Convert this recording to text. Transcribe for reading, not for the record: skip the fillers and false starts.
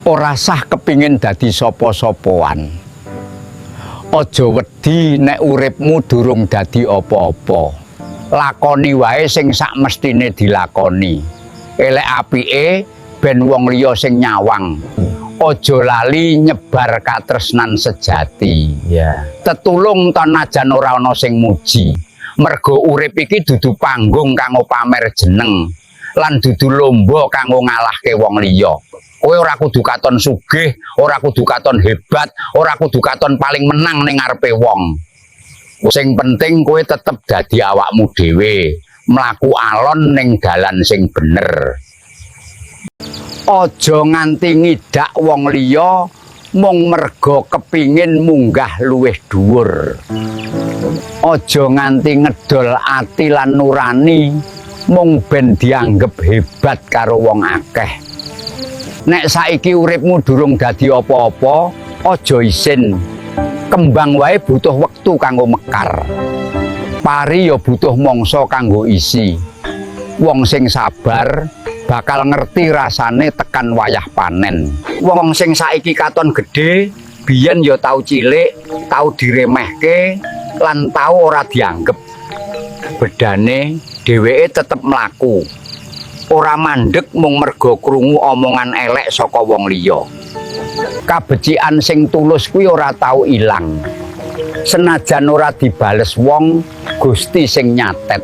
Ora sah kepingin dadi sapa-sapawan. Aja wedi nek uripmu durung dadi apa-apa. Lakoni wae sing sak mestine dilakoni. Elek apike ben wong liya sing nyawang. Aja lali nyebar katresnan sejati. Tetulung tenajan ora ana sing muji. Mergo urip iki dudu panggung kanggo pamer jeneng lan dudu lomba kanggo ngalahke wong liya. Kowe ora kudu katon sugih, ora kudu katon hebat, ora kudu katon paling menang ning ngarepe wong. Sing penting kowe tetep dadi awakmu dhewe, mlaku alon ning dalan sing bener. Aja nganti ngidak wong liya mung merga kepingin munggah luwih dhuwur. Aja nganti ngedol ati lan nurani mung ben dianggep hebat karo wong akeh. Nek saiki uripmu durung dadi apa-apa, aja isin. Kembang wae butuh wektu kanggo mekar. Pari ya butuh mangsa kanggo isi. Wong sing sabar bakal ngerti rasane tekan wayah panen. Wong sing saiki katon gedhe, biyen ya tau cilik, tau diremehke, lan tau ora dianggep. Bedane dheweke tetep mlaku. Ora mandek mung merga krungu omongan elek saka wong liya. Kabecikan sing tulus kuwi ora tau ilang. Senajan ora dibales wong, Gusti sing nyatet.